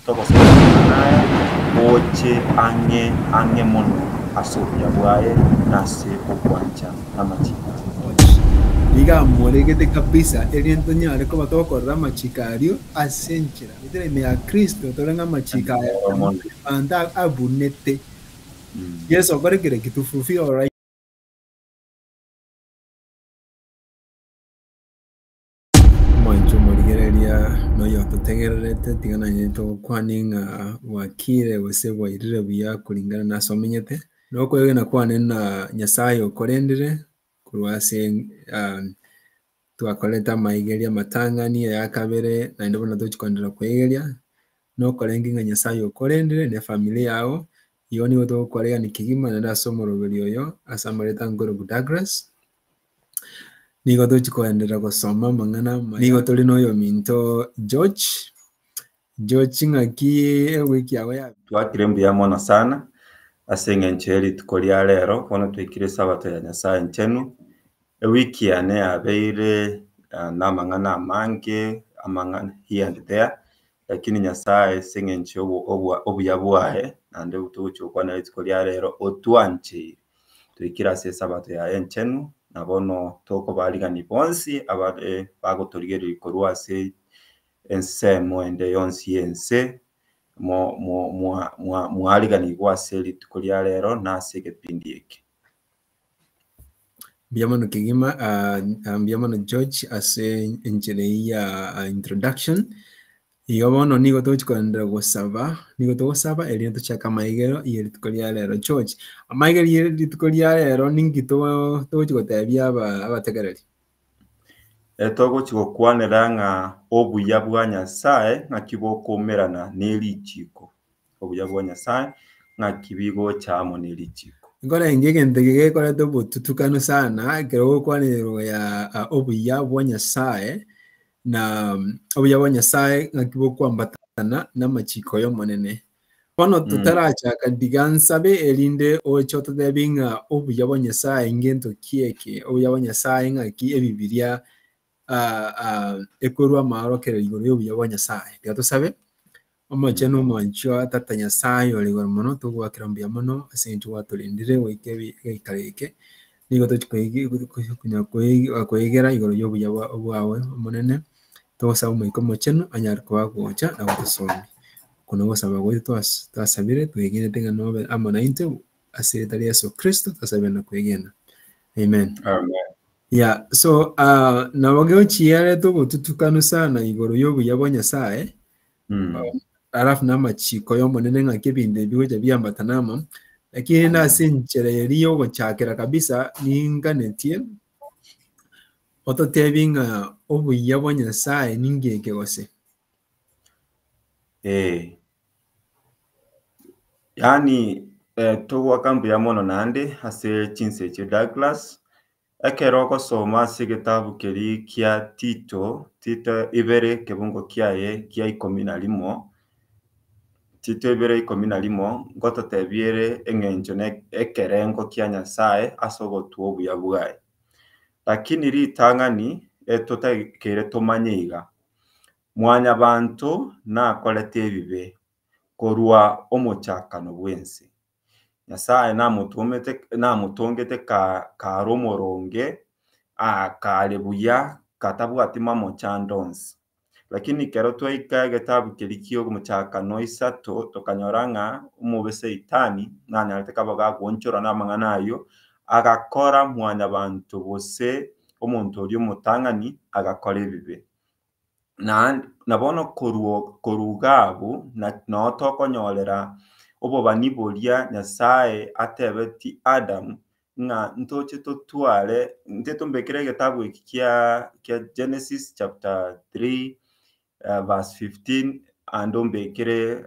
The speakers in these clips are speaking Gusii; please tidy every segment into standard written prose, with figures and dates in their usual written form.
togosoma amang'ana aya, oche ang'e ang'e mono ase obuya bwaye na ase ogwancha namachiko aye. Nigo amoregete kabisa, erinde tonyare koba togokorera amachiko ario ase enchera. Goetera ime ya Kristo tore ng'a amachiko aya abanto abunete. Yeso okorekire ki? To fulfill our Omwancho omorigereria na oyototegererete, tiga naye togokwanie ng'a bwakire gose bwairire buya kuringana na ase omenyete. Na okwegena kwane na Nyasaye okorendire korwa ase twakorete amaigeria amatang'ani aya kabere naende bono tochi koenderera koegeria, nokorenge ng'a Nyasaye okorendire na efamiri yago, igo nigo togokoaregania kegima naende ase omoroberio oyo ase amarieta nkorokwa Douglas. Nigo tochi koenderera gosoma amang'ana amaya. Nigo tore na oyominto George. George ng'aki ewiki yago ya. Twakire mbuya mono sana ase eng'encho ye rituko ria rero, bono twaikire esabato ya Nyasae enchenu. Ewiki yane yabeire namang'ana amange, amang'ana here and there, lakini Nyasae ase eng'encho ya obuya bwaye, naende togochia gokwana rituko ria rero, otwancheire. Toikire ase esabato yaye enchenu, na bono tokobarigania bonsi abare bagotorigereria korwa ase ensemo ende yonsi y'ense, mwariganigwe ase rituko ria rero na ase egepindi eke. Mbuya mono kegima, mbuya mono George ase enchera eyio ya introduction. Igo bono nigo togochi koenderera gosaba, nigo togosaba erinde tochake amaegero ye rituko ria rero. George, amaegero ye rituko ria rero ninki togochi gotebia aba abategereri? Togochi gokwanera ng'a obuya bwa Nyasae ng'aki bokoumerana ne richiko. Obuya bwa Nyasae ng'aki bigocha amo ne richiko. Nkorenge egento eke gekoreta obotutukanu sana ekero ogokwanera igoro ya obuya bwa Nyasae na obuya bwa Nyasae ng'aki bokwambatana namachiko y'Omonene. Bono totarachaka tiga nsabe erinde oche ototebie ng'a obuya bwa Nyasae ngento ki eke, obuya bwa Nyasae ng'aki ebibiria ekorwa amaorokererio igoro y'obuya bwa Nyasae. Tiga tosabe, Omochenu omwanchwa Tata Nyasae ore igoro mono, togoakera mbuya mono ase eng'encho gwatorendire goika egeikaro eke, nigo tochi koegera igoro y'obuya bwao Omonene, togosaba Omoika Omochenu anyare koba gocha na gotosomia. Oko nogosaba gwaito twasabire twegenete ng'a nobe amo naintwe ase erieta ria Yeso Kristo twasabire na kwegena. Amen. Amen. Yeah, so uh, nabo geochiarete obotutukanu sana igoro y'obuya bwa Nyasaye alafu na amachiko y'Omonene ng'aki ebinto ebi bigocha biambatana amo, lakini rende ase enchera eria y'ogochakera kabisa ninganetie ototebie ng'a obuya bwa Nyasaye ninki eke gose? Eh. Yaani togoaka mbuya mono naende ase chinsa echio Douglas, ekero ogosoma ase egetabu keria kia Tito, Tito ibere ekebungo kiaye kia ikomi na rimo, Tito ibere ikomi na rimo, ngototebia ere eng'encho na ekerengo kia Nyasaye ase ogotua obuya bwaye. Lakini ritang'ani etotakeire tomanye iga, Mwanyabanto nakorete ebibe korwa omochakano bw'ense. Nyasae namotomete namotongete kare omoronge, kare buya, katabwati mamochando onsi. Lakini ekero twaika egetabu keria kia omochakano isato, tokanyora ng'a omobe Saitani nanyarete kaba gagoonchorana amang'ana ayio, agakora mwanyabanto gose omonto oria omotang'ani agakora ebibe. Na bono korwa korwa iga abwo noo tokonyorera obobani boria Nyasaye atebetie Adamu ng'a ntoche totware, inche tombekere egetabu eki kia kia Genesis chapter 3 verse 15 ande ombekere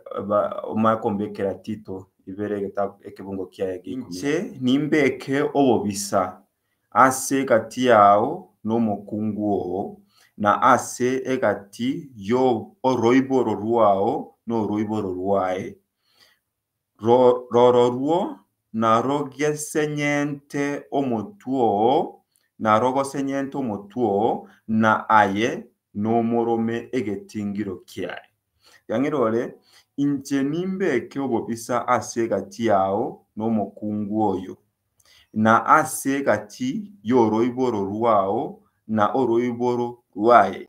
omanye kombekera Tito ibere egetabu ekebungo kiaye kia ikomi. Inche nimbeke obobisa ase egati yao na omokungu oo, na ase egati y'oroiboro rwao na oroiboro rwaye. Rororwo narogesenyente omotwe oo, narogosenyente omotwe oo, na aye nomorome egetingiro kiaye. Yang'ira ore, inche nimbeke obobisa ase egati yao na omokungu oyo, na ase egati y'oroiboro rwao na oroiboro rwaye.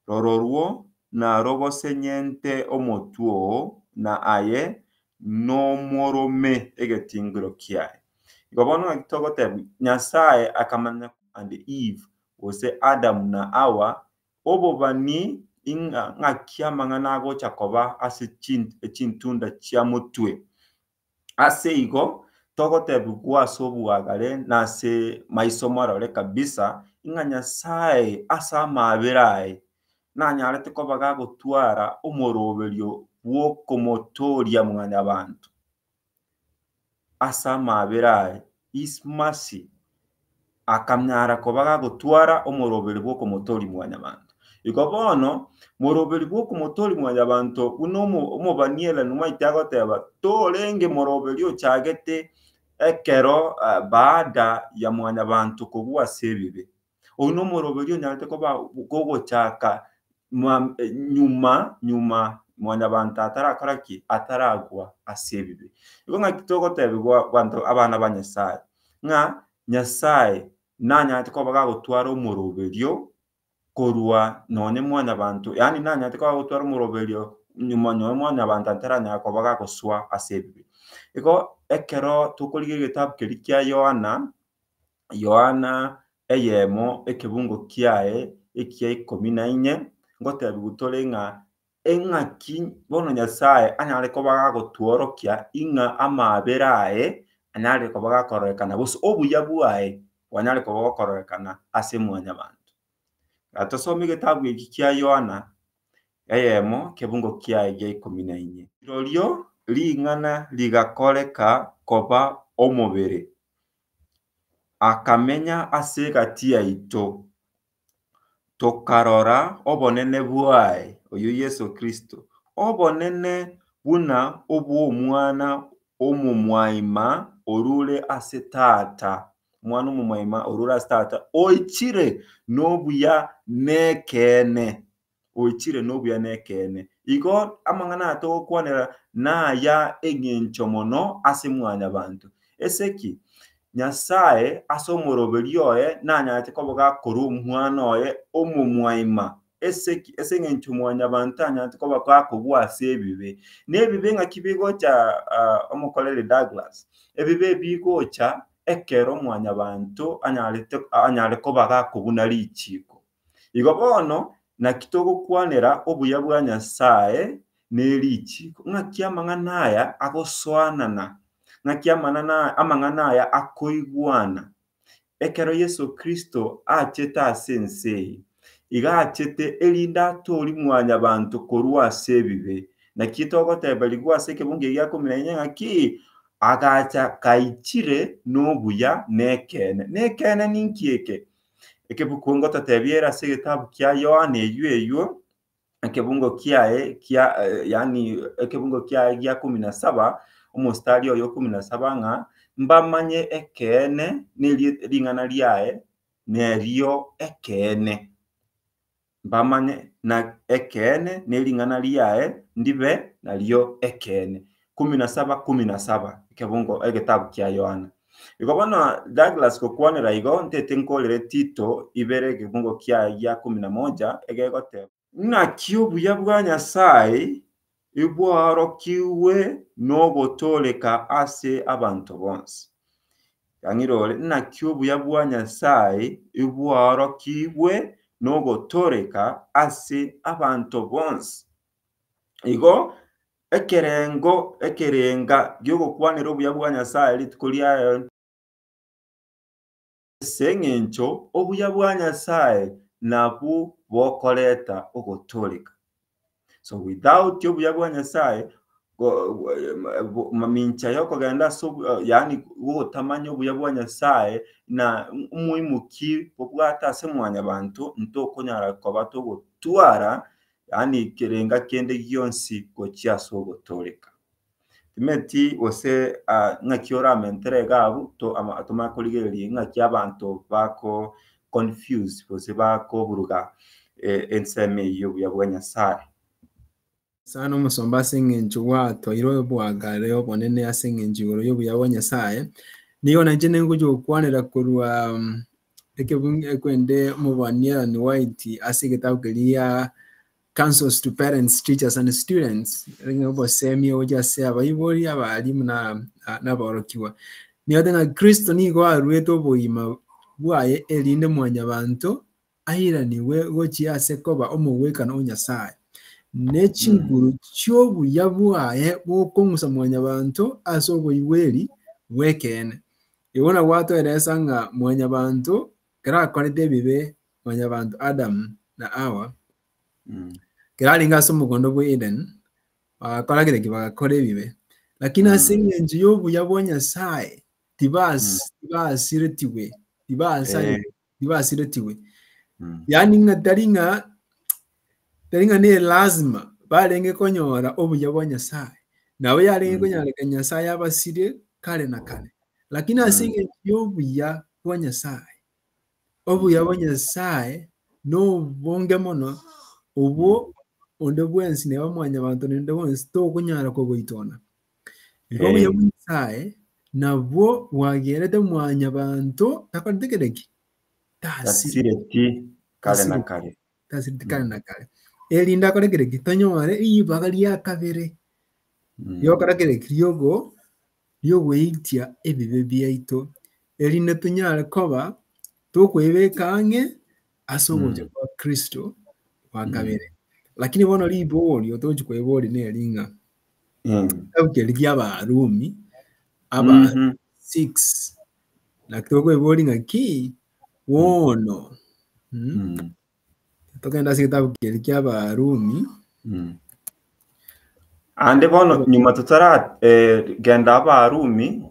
Rororwo narogosenyente omotwe oo, na aye nomorome egetingiro kiaye. Igo bono naki togoteba Nyasaye akamanya and Eve gose Adam na Hawa obobani ing'a ng'aki amang'ana agocha koba ase chintunda chia motwe. Ase igo togotebigwa ase obwagare na ase maiso marore kabisa ng'a Nyasaye ase amabera aye nanyarete koba gagotwara omoroberio bw'okomotoria mwanyabanto. Ase amabera aye, his mercy, akanyara koba gagotwara omoroberio bw'okomotoria mwanyabanto. Igo bono, moroberi bw'okomotoria mwanyabanto buna omobani Ellen White agoteba, torenge moroberi ochagete ekero baada ya mwanyabanto kogwa ase ebibe. Oyio nomoroberio onyarete koba gogochaka nyuma nyuma mwanyabanto atarakora ki? Ataragwa ase ebibe. Igo ng'aki togotebigwa abanto abana ba Nyasaye, ng'a Nyasaye nanyarete koba gagotwara omoroberio korwa nonye mwanyabanto yaani nanyarete koba gagotwara omoroberio nyuma nonye mwanyabanto ataranyara koba gagosoa ase ebibe. Igo ekero tokorigia egetabu keria kia Yohana, Yohana eyemo ekebungo kiaye ekia ikomi na inye, ngotebiwa tore ng'a eng'aki bono Nyasaye anyare koba gagotworokia ing'a amabera aye anyare koba gakororekana gose obuya bwaye bwanyare koba gokororekana ase mwanyabanto. Tosome egetabu eki kia Yohana eyemo kebungo kiaye gia ikomi na inye. Rirorio ring'ana rigakoreka koba omobere, akamenya ase egati yaito, tokarora obonene bwaye, oyio Yeso Kristo, obonene buna obw'omwana omomwaima orure ase Tata, omwana omomwaima orure ase Tata, oichire nobuya nekeene, oichire nobuya nekeene. Igo amang'ana aya togokwanera naya eng'encho mono ase mwanyabanto. Ase ki? Nyasaye ase omoroberio oye nanyarete koba gakorwa omwana oye omomwaima. Ase ki? Ase eng'encho mwanyabanto anyarete koba gakogwa ase ebibe. Na ebibe ng'aki bigocha omokoreri Douglas? Ebibe bigocha ekero mwanyabanto anyarete anyare koba gakobuna richiko. Igo bono naki togokwanera obuya bwa Nyasaye ne richiko, ng'aki amang'ana aya agosoanana, ng'aki amang'ana aya akoigwana. Ekero Yeso Kristo achete ase ense eye, iga achete erinde atoorie mwanyabanto korwa ase ebibe. Naki togoteberigwa ase ekebungo eke gia kumi na inye ng'aki agacha kaichire nobuya na ekeene. Na ekeene ninki eke? Ekebuku ngototebia ere ase egetabu kia Yohana eywo eywo, ekebungo kiaye kia yaani ekebungo kiaye gia kumi na saba, omostari oye o kumi na saba ng'a mbamanye ekeene na ring'ana riaye nerio ekeene. Mbamanye na ekeene na ring'ana riaye ndibe nario ekeene. Kumi na saba kumi na saba ekebungo egetabu kia Yohana. Igo bono Douglas gokwanera igo ntete nkorere Tito ibere ekebungo kiaye gia kumi na moja egegoteba. Naki obuya bwa Nyasae ibwaorokigwe nogotooreka ase abanto bonsi. Yang'ira ore, naki obuya bwa Nyasae ibwaorokigwe nogotooreka ase abanto bonsi. Igo ekerengo ekerenga gi'ogokwanera obuya bwa Nyasae rituko riaye Ase eng'encho obuya bwa Nyasae nabwo bokoreta ogotooreka. So without obuya bwa Nyasae mamincha yokogenda ase yaani gotamanya obuya bwa Nyasae na omoimoki bobwate ase mwanyabanto ntokonyara koba togotwara yaani kerenga kende gionsi gochia ase ogotooreka. Timeti gose ng'aki oramentere iga abwo tomanye korigereria ng'aki abanto bako confuse gose bakoburuga ensemo eywo y'obuya bwa Nyasaye. Sana omosomba ase eng'encho gwatwaire obwagare obonene ase eng'encho igoro y'obuya bwa Nyasaye. Nigo nainche nengocha gokwanera korwa ekebungo ekwende omobani Ellen White ase egetabu keria Counsels to Parents, Teachers and Students, renge obosemia gochia ase abaibori, abalimu na na aborokigwa. Nigo ng'a Kristo nigo aruete obogima bwaye erinde mwanyabanto airanigwe gochia ase koba omogwekano o Nyasaye. Ne chinguru chiobuya bwaye bokong'usa mwanyabanto ase oboigweri bw'ekeene. Igo nagwatoeresa ng'a mwanyabanto kero akorete ebibe mwanyabanto Adam na Hawa kero arenge ase omogondo bwa Eden bagakora kere ki? Bagakora ebibe. Lakini ase eng'encho y'obuya bwa Nyasaye tibasiretigwe tibasiretigwe. Yaani ng'a tari ng'a ne lazima barenge konyora obuya bwa Nyasaye. Nabo yarenge konyarekana Nyasaye abasirie kare na kare. Lakini ase eng'encho y'obuya bwa Nyasaye, obuya bwa Nyasaye nobonge mono obwo onde bwensi neba mwanyabanto nende bonsi tokonyara kogoitona. Igo obuya bwa Nyasaye nabwo bwagerete mwanyabanto takorete kere ki? Tasireti kare na kare. Tasireti kare na kare. Erinde akore kere ki? Tonyore ribaga ria kabere riokora kere ki? Riogo riogoitia ebibe biaito erinde tonyare koba tokoebeka ang'e ase ogocha kwa Kristo kwa kabere. Lakini bono riborio tochi koebori neri ng'a ekitabu keria kia Abarumi aba 6 naki tokoebori ng'aki bono togende ase egetabu keria kia Abarumi. Ande bono nyuma totara genda Abarumi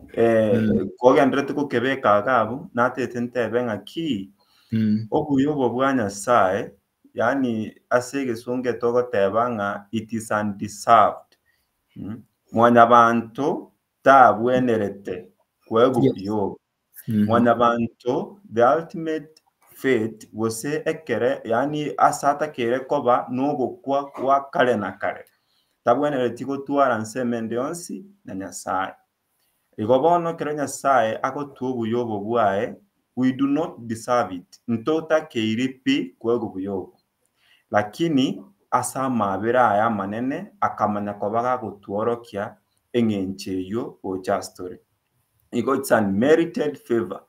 kogenderete gokebeka iga abwo natete ntebe ng'aki obuya obo bwa Nyasaye, yaani ase egesongo togoteba ng'a it is undeserved. Mwanyabanto tabwenerete koegwa obuya obo. Mwanyabanto the ultimate fate gose ekere yaani ase atakere koba nogokwa kwa kare na kare. Tabwenereti gotwara nsemo ende yonsi na Nyasaye. Igo bono ekero Nyasaye agotua obuya obo bwaye, we do not deserve it. Ntotakeiri pi koegwa obuya obo. Lakini ase amabera aya amanene akamanya koba gagotworokia eng'encho eywo gocha ase tore. Igo it's unmerited favor.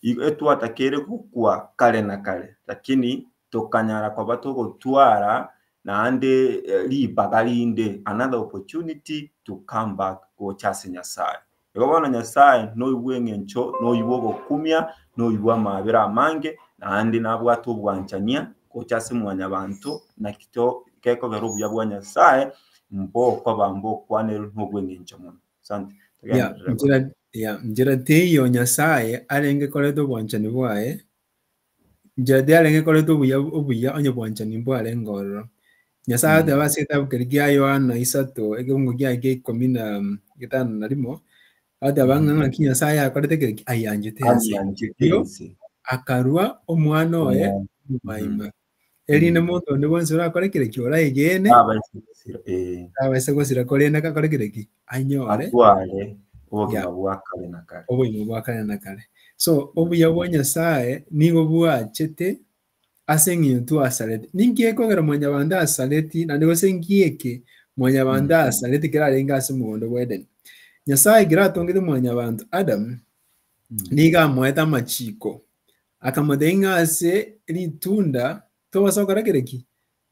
Igo etwatakeire gokwa kare na kare, lakini tokanyara koba togotwara naende ribaga rinde, another opportunity to come back gocha ase Nyasaye. Igo bono Nyasaye noigwa eng'encho, noigwa ogokumia, noigwa amabera amange, naende nabwate obwanchania gocha ase mwanyabanto naki to gekogera obuya bwa Nyasaye mbokoba mbokwanerwe nobweng'encho mono. Asante. Togenderere bono. Njera ya njera teiyo Nyasaye arenge koreta obwanchani bwaye, njera teiyo arenge koreta obuya obuya onye bwanchani mbwarenge ororo. Nyasaye ateba ase egetabu keria kia Yohana isato ekeungo kiaye kia ikomi na getano na rimo, ateba ng'a ng'aki Nyasaye akorete kere ki? Ayanchete ense. Ayanchete Igo ense. akarua omwana oye omomaima. Erinde monto onde bwensi orakore kere ki? Oraegene Abaise gosira abaise gosira korende akore kere ki? Anyore atware obogima bwa kare na kare. Obogima bwa kare na kare. So obuya bwa Nyasaye nigo bwachete ase eng'encho twasarete. Ninki ekogera mwanyabanto asareti naende gose nki eke mwanyabanto asareti kero arenge ase omogondo bwa Eden? Nyasaye ekero atongete mwanyabanto Adam, nigo amoete amachiko akamotebia ng'a ase ritunda tobasa gokora kere ki?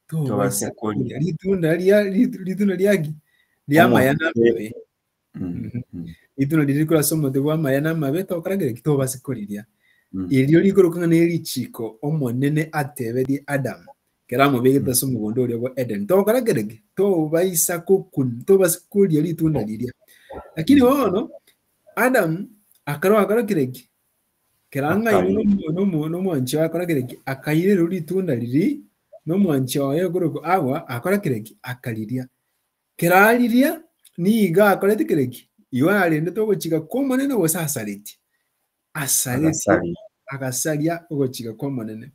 Tobasa Tobasa koria. koria ritunda ria ritunda riaki? Riamaya na Omote. amabe. Ritunda riria rikore ase omote bwa amaya na amabe tokora kere ki? Tobasa koriria. Erio rikoroka ng'a nerichiko omonene atebetie Adam kero amobegete ase omogondo oria bwa Eden. Tokora kere ki? Tobaisa kokuna, tobasa koria ritunda riria. Lakini bono Adam akarwa akora kere ki? Kera ang'ainwe nomwanchi oye akora kere ki? Akairerwa ritunda riri nomwanchi oye okorokwa Hawa akora kere ki? Akariria. Kero ariria nigo akorete kere ki? Igo arendete ogochika kwa omonene gose asareti? Asareti Agasaria. Agasaria ogochika kwa omonene.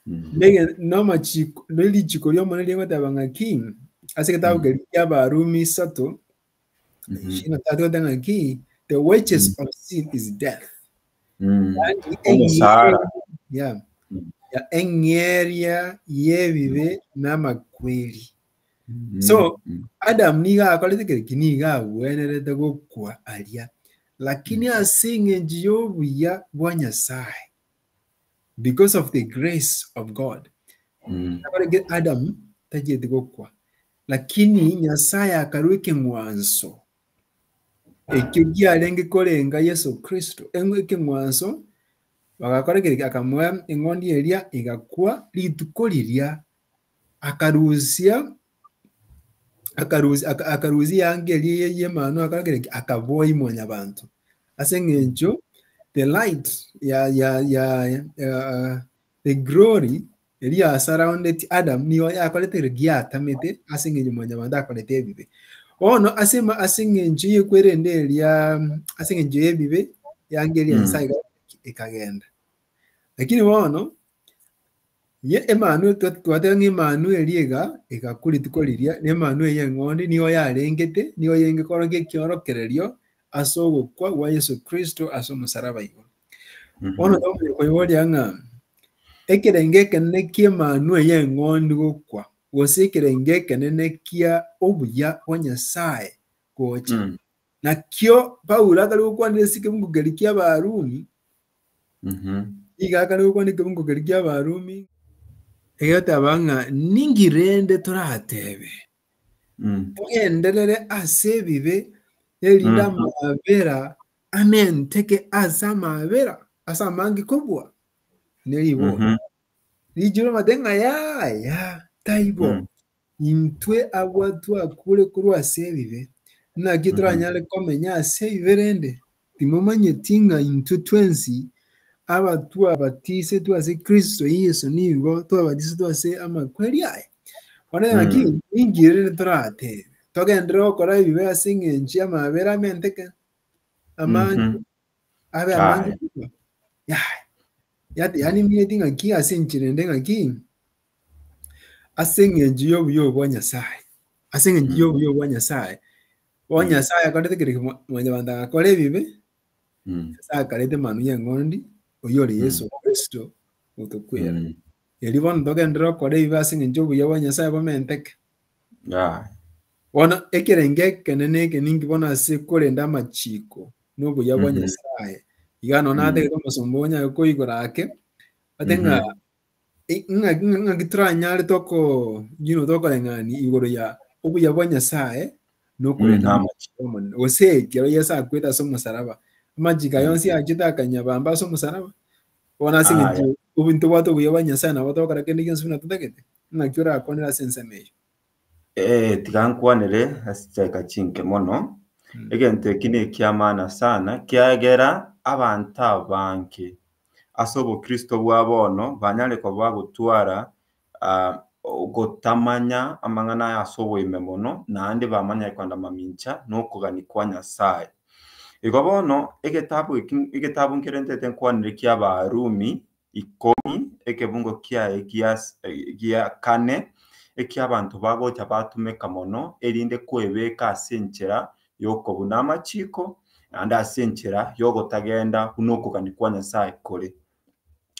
Nege nomachiko nerichiko ri'omonene rigoteba ng'aki Ase egetabu keria kia Abarumi isato, ishirini na tatu egoteba ng'aki, the wages of sin is death. Yaani Omosaara. yeah, ya eng'eria y'ebibe n'amakweri. So, Adam nigo akorete kere ki nigo agwenerete gokwa aria, lakini ase eng'encho y'obuya bwa Nyasaye, because of the grace of God, akorete Adam tachieti gokwa, lakini Nyasaye akarwa ekeng'wanso ekio kiarenge korenga Yeso Kristo, ekeng'wanso bagakora kere ki akamoa eng'ondi eria egakwa rituko riria akarusia akarusia akarusia eyanga eria y'emanu akora kere ki akaboa mwanyabanto ase eng'encho the light ya ya ya the glory eria yasurrounded Adam nigo yakorete kere ki yatamete ase eng'encho mwanyabanto akorete ebibe. Bono ase ase eng'encho yekwerenda eria ase eng'encho y'ebibe eyanga eria Nyasaye ekagenda. Lakini bono ye emanu twateba ng'a emanu eria iga egakwa rituko riria na emanu eye eng'ondi nigo yarengete nigo yarenge korokia ekiorokererio ase ogokwa gwa Yeso Kristo ase omosaraba igoro. Bono tokonya koiboria ng'a ekerenge ekenene kia emanu eye eng'ondi gokwa gose ekerenge ekenene kia obuya bwa Nyasaye gocha. Nakio Paulo akare gokwanera ase ekebungo keria kia Abarumi, iga akare gokwana ekebungo keria kia Abarumi, egoteba ng'a ninki rende toratebe, togenderere ase ebibe erinde amabera amenteke ase amabera ase amange kobua neribori. Riichire omanyete ng'a yaya taibo, intwe abwo twakure korwa ase ebibe, naki toranyare komenya ase ebibe rende? Timomanyeti ng'a intwe twensi aba twabatisetwe ase Kristo Yeso nigo twabatisetwe ase amakweri aye? Bono naki ninki rende toratebe? Togenderere gokora ebibe ase eng'encho y'amabera amenteke amange abe amange kobua? Yaya, yaani nimineti ng'aki ase enchera ende ng'aki ase eng'encho y'obuya obo bwa Nyasaye, ase eng'encho y'obuya obo bwa Nyasaye, bono Nyasaye akorete kere ki mwanyabanto agakora ebibe, Nyasaye akareta emanu y'eng'ondi oyio ore Yeso Kristo gotokwera. Erio bono togenderere gokora ebibe ase eng'encho y'obuya bwa Nyasaye bomenteke. Bono ekerenge ekenene eke ninki bono ase korenda amachiko na obuya bwa Nyasaye, iga nonya natagete omosomba onyare koigora ake, ate ng'a ng'aki toranyare toko you know tokoreng'ani igoro ya obuya bwa Nyasaye na okorenda amachiko Omonene. Gose ekero Yeso akwete ase omosaraba, amachiko aya onsi achete akanyabamba ase omosaraba. Bono ase eng'encho ntobwate obuya bwa Nyasaye nabo togokora kende gionsi buna totagete, ng'aki orakwanere ase ensemo eyio? Tiga nkwanere ase chidaeka chinke mono, egento eki na ekiamana sana kiagera abanto abange ase obokristo bwa bono banyare koba bagotwara gotamanya amang'ana aya ase oboime mono naende bamanya kogenda mamincha na okogania kwa Nyasaye. Igo bono egetabu eki egetabu nkerentete nkwanere kia Abarumi ikomi ekebungo kiaye gia kane ekiabanto bagocha batumeka mono erinde kwebeka ase enchera y'okobuna amachiko naende ase enchera y'ogotagenda buna okogania kwa Nyasaye kore.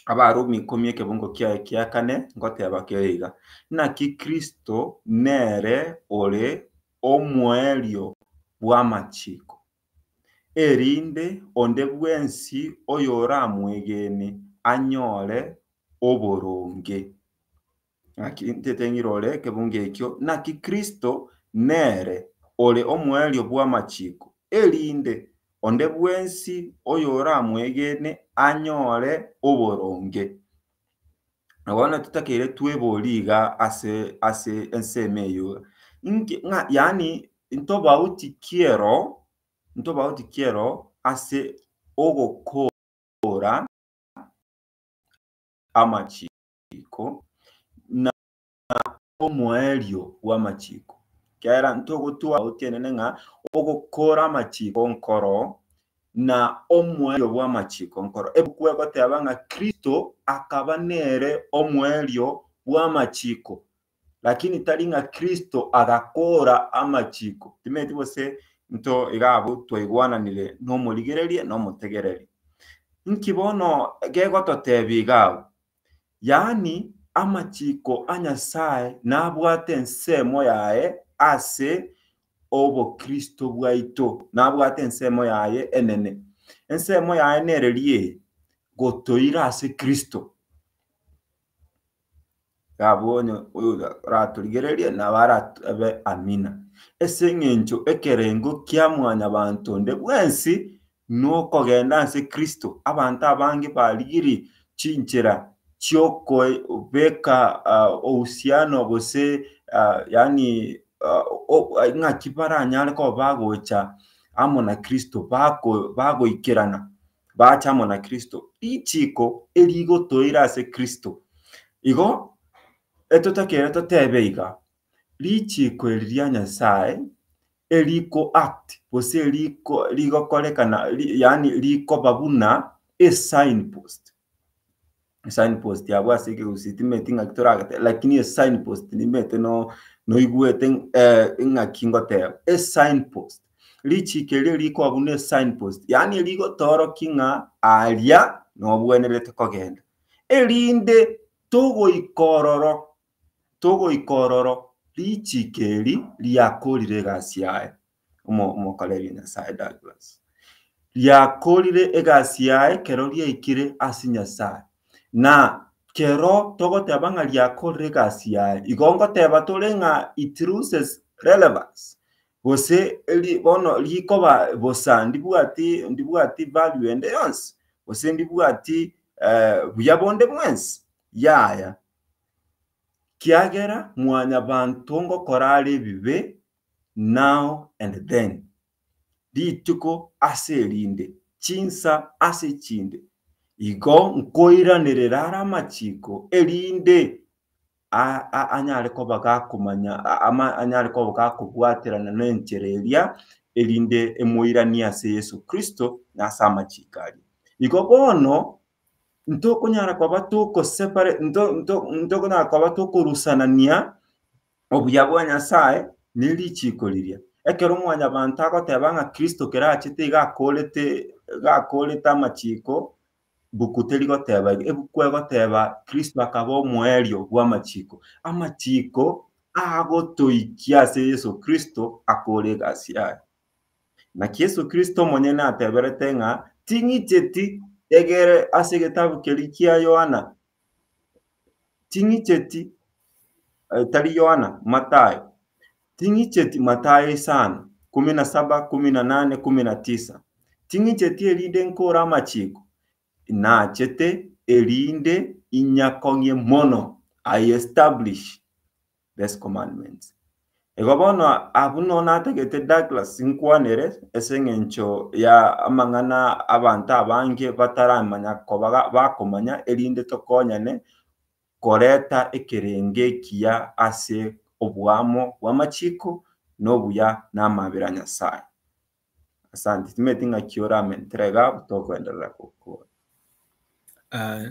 Abarumi ikomi ekebungo kiaye kia kane ngoteba kere iga, naki Kristo nere ore omoerio bw'amachiko, erinde onde bwensi oyoramwegene anyore oboronge. Naki ntete ng'irore ekebungo ekio, naki Kristo nere ore omoerio bw'amachiko, erinde onde bwensi oyoramwegene anyore oboronge. Bono totakeire twebori iga ase ase ensemo eyio, inki ng'a yaani ntobauti kiero ntobauti kiero ase ogokora amachiko na omoerio bw'amachiko. Kiagera ntogotwara otienene ng'a ogokora amachiko nkoro na omoerio bw'amachiko nkoro. Ebuku egoteba ng'a Kristo akaba nere omoerio bw'amachiko. Lakini tari ng'a Kristo agakora amachiko. Timeti gose nto iga abwo twaigwananire na omorigereria na omotegereri. Nki bono gegototebia iga abwo? Yaani amachiko a Nyasae nabwate ensemo yaye ase obokristo bwaito, nabwate ensemo yaye enene. Ensemo yaye nereri eye, gotoira ase Kristo. Iga abwo onye oratorigererie nabo aratobe amina. Ase eng'encho ekerengo kia mwanyabanto onde bwensi nokogenda ase Kristo. Abanto abange barigirie chinchera chiokobeka uhusiano gose yaani ng'aki baranyare koba bagocha amo na Kristo, bako bagoikerana bacha amo na Kristo. Richiko erigotoira ase Kristo. Igo etotakeire totebe iga, richiko eri ria Nyasaye eriko act gose eriko rigokorekana yaani rikoba buna esignpost. Esignpost abwo ase ekegusii timanyeti ng'aki toragete lakini esignpost nimanyete no noigwete ng'aki ngoteba. Esignpost, richiko erio rikoba buna esignpost, yaani rigotoorokia ng'a aria nobwenerete kogenda, erinde togoika ororo togoika ororo richiko eri riakorire egasi yaye, omo omokoreri Nyasaye Douglas. Riakorire egasi yaye ekero riaikire ase Nyasaye. Na kero togoteba ng'a riakorire egasi yaye, igo ngoteba tore ng'a it loses relevance, gose eri bono rikoba bosa ndibwati ndibwati value ende yonsi, gose ndibwati buya bonde bwensi, yaya. Kiagera mwanyabanto ngokora are ebibe now and then, rituko ase erinde, chinsa ase echinde, igo nkoiranerera are amachiko erinde anyare koba gakomanya ama anyare koba gakobwaterana na enchera eria, erinde emoiranie ase Yeso Kristo na ase amachiko aria. Igo bono, ntokonyara koba toko separate nto nto ntokonyara koba tokorusanania obuya bwa Nyasaye na erichiko riria. Ekero mwanyabanto agoteba ng'a Kristo kero achete iga akorete iga akorete amachiko, buku teri goteba iga, ebuku egoteba Kristo akaba omoerio bwa amachiko. Amachiko agotoikia ase Yeso Kristo akore egasi yaye. Naki Yeso Kristo omonyene ateberete ng'a ting'icheti egere ase egetabu keria kia Yohana, ting'icheti tari Yohana, Mathayo, ting'icheti Mathayo isano, kumi na saba, kumi na nane, kumi na tisa, ting'icheti erinde nkore amachiko, nachete erinde inyakong'ie mono, I establish these commandments. Igo bono abwo no natagete Douglas nkwanere ase eng'encho ya amang'ana abanto abange bataramanya koba bakomanya erinde tokonyane koreta ekerenge ekiya ase oboamo bwa amachiko na obuya na amabera a Nyasaye. Asante, timanyeti ng'aki oramentere iga abwo tokoenderera gokora.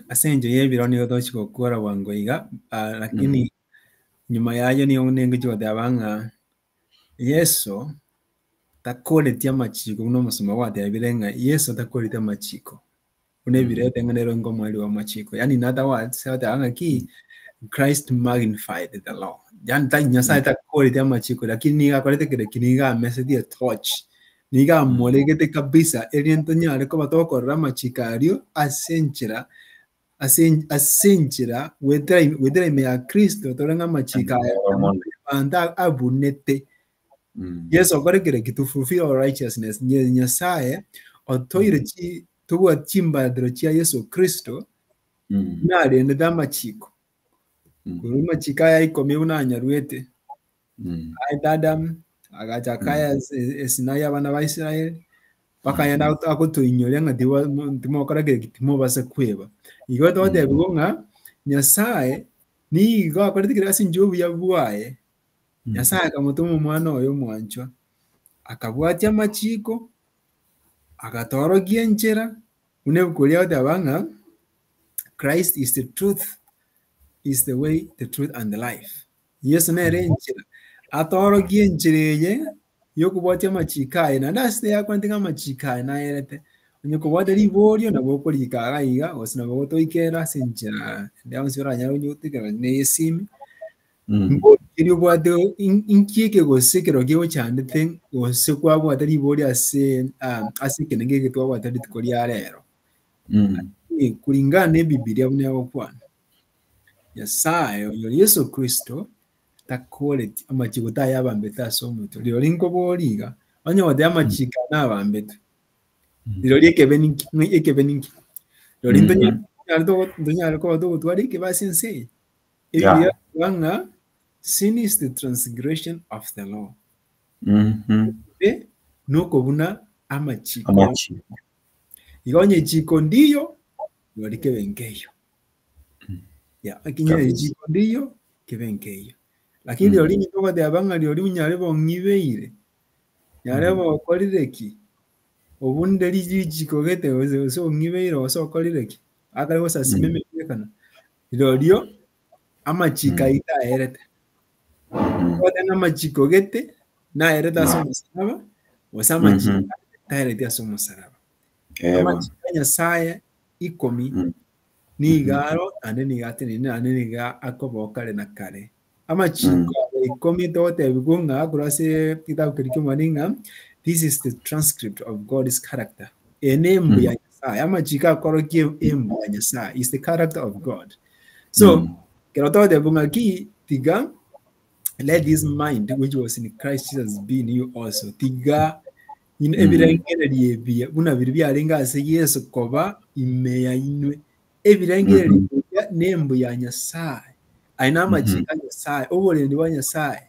Ase eng'encho ya ebiro nigo togochi gokora bwango iga, lakini nyuma yaye nigo nengochi goteba ng'a Yeso takoreti amachiko buna omosomba gwatebire ng'a Yeso takoreti amachiko, buna ebirete ng'a nere onge omoerio bwa amachiko. Yaani in other words, agoteba ng'aki, Christ magnified the law. Yaani tari Nyasaye takoreti amachiko lakini nigo akorete kere ki nigo amesetie etochi, nigo amoregete kabisa erinde tonyare koba tokorora amachiko aria ase enchera ase ase enchera goetera goetera ime ya Kristo tore ng'a amachiko aya abanto abunete. Yeso okore kere ki to fulfill our righteousness. Nyasaye otoire chi tobwati chimbatero chia Yeso Kristo narendete amachiko. Korwa amachiko aya ikomi buna anyaruete, aete Adamu, agacha akaya Esinai abana ba Israeli, mpaka aye agotoinyoria ng'a timokora kere ki timobasa kweba. Igo togotebigwa ng'a Nyasaye nigo akorete kere ase inche obuya bwaye, Nyasaye akamotoma omwana oye omwanchwa, akabwatia amachiko, agatoorokia enchera, buna ebuku eria egoteba ng'a Christ is the truth, is the way, the truth and the life. Yeso nere enchera, atorokie enchera eye yokobwatia amachiko aye, naende ase yakwanete ng'a amachiko aye naerete, onye kobwate riborio nabo okorika iga iga, gose nabo ogotoikera ase enchera ende yonsi oranyare onye gotoikera na esimi, mbori obwate inki eke gose ekero kegochandete gose kwabwate riborio ase ase ekenene eke twabwate rituko ria rero. Kulingana na ebibilia buna egokwana, Nyasaye oyo Yeso Kristo takoreti amachiko tayabambete ase omotwe. Rirorio nkoboria iga, onye goteba amachiko aya nabambetwe, rirorio ekebe ninki? Ng'a ekebe ninki? Rirorio ntonyare koba togotwara ekebe ase ense eye? Ebibilia egotoa ng'a sin is the transgression of the law. Ekebe nokobuna amachiko. Igo onye echiko ndiyo, rirorio kebe nkeiyo. Yeah, lakini Kabisa. echiko ndiyo, kebe nkeiyo. Lakini rirorio inche togoteba ng'a rirorio onyare bong'ibeire, nyare bokorire ki, obunde richiko gete gose gose ong'ibeire gose okorire ki, akare gosasima emebwekano, rirorio amachiko ayio taerete. Tobwate ng'a amachiko gete naerete ase omosalaba, gose amachiko taereti ase omosalaba. Amachiko a Nyasaye ikomi nigo aro naende nigo ateneine naende nigo akoba kare na kare. Amachiko aya ikomi togotebigwa ng'a korwa ase egetabu keria ki'omwani ng'a this is the transcript of God's character. Eye ne embu ya Nyasaye. Amachiko akorokia embu ya Nyasaye is the character of God. So, ekero togotebigwa ng'a ki tiga let this mind which was in Christ Jesus be in you also. Tiga ebirengererio ebiya buna biria biarenge ase Yeso koba ime yainwe. Ebirengererio ebiya nembu ya Nyasaye. Aya namachiko a Nyasaye, oborendi bwa Nyasaye.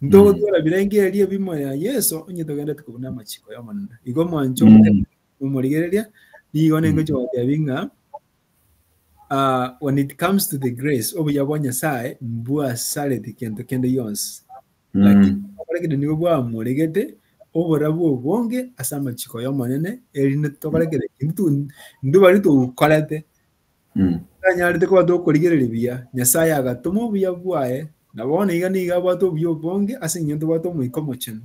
Ntogotwara birengererio ebimo ya Yeso onye togenderete kobuna amachiko y'Omonene. Igo mwanche omorigereria, nigo nengochia gotebia ng'a when it comes to the grace, obuya bwa Nyasaye mbwasareti kento kende gionsi. Lakini okorekire nigo bwamoregete oborabu obonge ase amachiko y'Omonene, erinde tokorekere intwe baria togokorete tanyarete koba tokorigereria buya. Nyasaye agatoma obuya bwaye, na bono iga nigo abwate obuya obonge ase eng'encho tobwate Omoika Omochenu,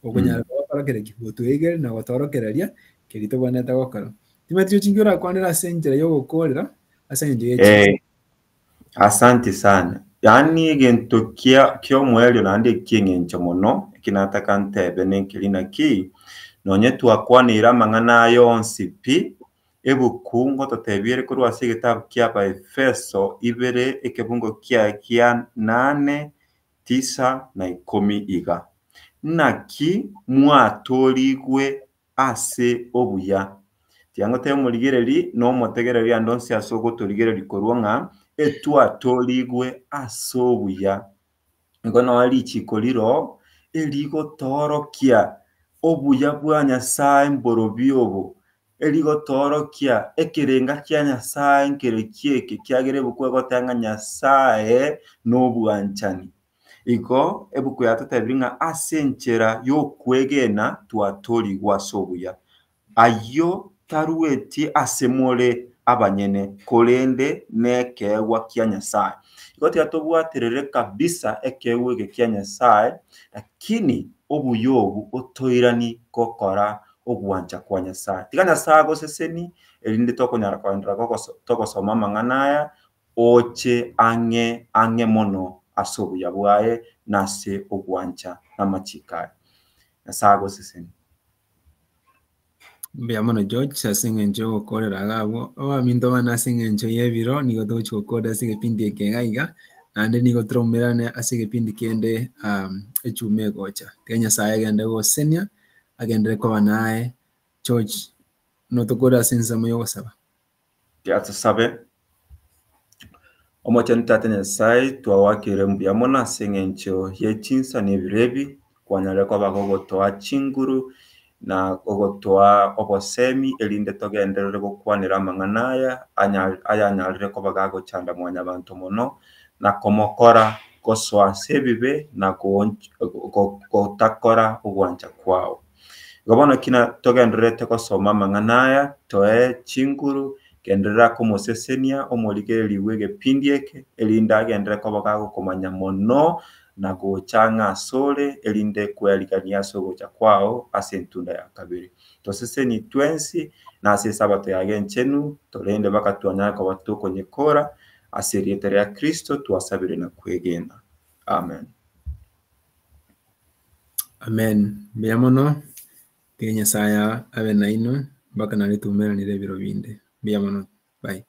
okonyara koba ki? Gotwegeria na gotorokereria keria tobwenerete gokora. Timanyeti chinki orakwanere ase enchera yogokorera ase eng'encho ye Eh, asante sana. Yaani egento kia kiomoerio naende ekieng'encho mono eki nataka ntebe nenkeri naki nonye twakwanire amang'ana aya onsi pi ebuku ngototebia ere korwa ase egetabu kia Abaefeso ibere ekebungo kiaye kia nane tisa na ikomi iga. Naki mwatorigwe ase obuya. Tiga ngotebe omorigereri na omotegereri ande onsi ase ogotorigereria korwa ng'a etwatorigwe ase obuya. Igo noe richiko riro erigotorokia obuya bwa Nyasaye mborobi obo, erigotorokia ekerenga kia Nyasaye nkere kieke kiagera ebuku egoteba ng'a Nyasaye nobwanchani. Igo ebuku yatotebire ng'a ase enchera yokwegena twatorigwe ase obuya. Ayio taruetie ase more abanyene korende nekeegwa kia Nyasaye. Igo tiga tobwaterere kabisa ekeegwa eke kia Nyasaye, lakini obuya obu otoirani gokora ogwancha kwa Nyasaye. Tiga Nyasaye agoseseni erinde tokonyara koenderera togosoma amang'ana aya oche ang'e ang'e mono ase obuya bwaye na ase ogwancha na amachiko aye. Nyasaye agoseseni. Mbuya mono George ase eng'encho yogokorera iga abwo, abaminto bane ase eng'encho y'ebiro nigo togochia gokorera ase egepindi eke iga iga, naende nigo toraumerane ase egepindi kende echuma egocha. Tiga Nyasaye agende gosenia, agenderere koba naye George, notokore ase ensemo yogosaba. Tiga tosabe. Omochenu Tata Nyasaye, twawakire mbuya mono ase eng'encho ye chinsa na ebiro ebi, kwanyarire koba gogotoa chinguru na gogotoa obosemi erinde togenderere gokwanera amang'ana aya ayanyarire koba gagochanda mwanyabanto mono na komokora gosoa ase ebibe na gotakora ogwancha kwao. Igo bono kina togendererete gosoma amang'ana aya, toe chinguru Genderera komosesenia omorigereria bw'egepindi eke, erinde agenderere koba gagokomanya mono na gocha ang'e asore, erinde kwerigania ase ogocha kwao ase entunda ya kabere. Toseseni twensi na ase esabato yaye enchenu, torende mpaka twanyare koba tokonyekora ase erieta ria Kristo twasabire na kwegena. Amen. Amen. Mbuya mono, tiga Nyasaye abe nainwe, mpaka nario toumeranire ebiro binde. Mbuya mono. Bye.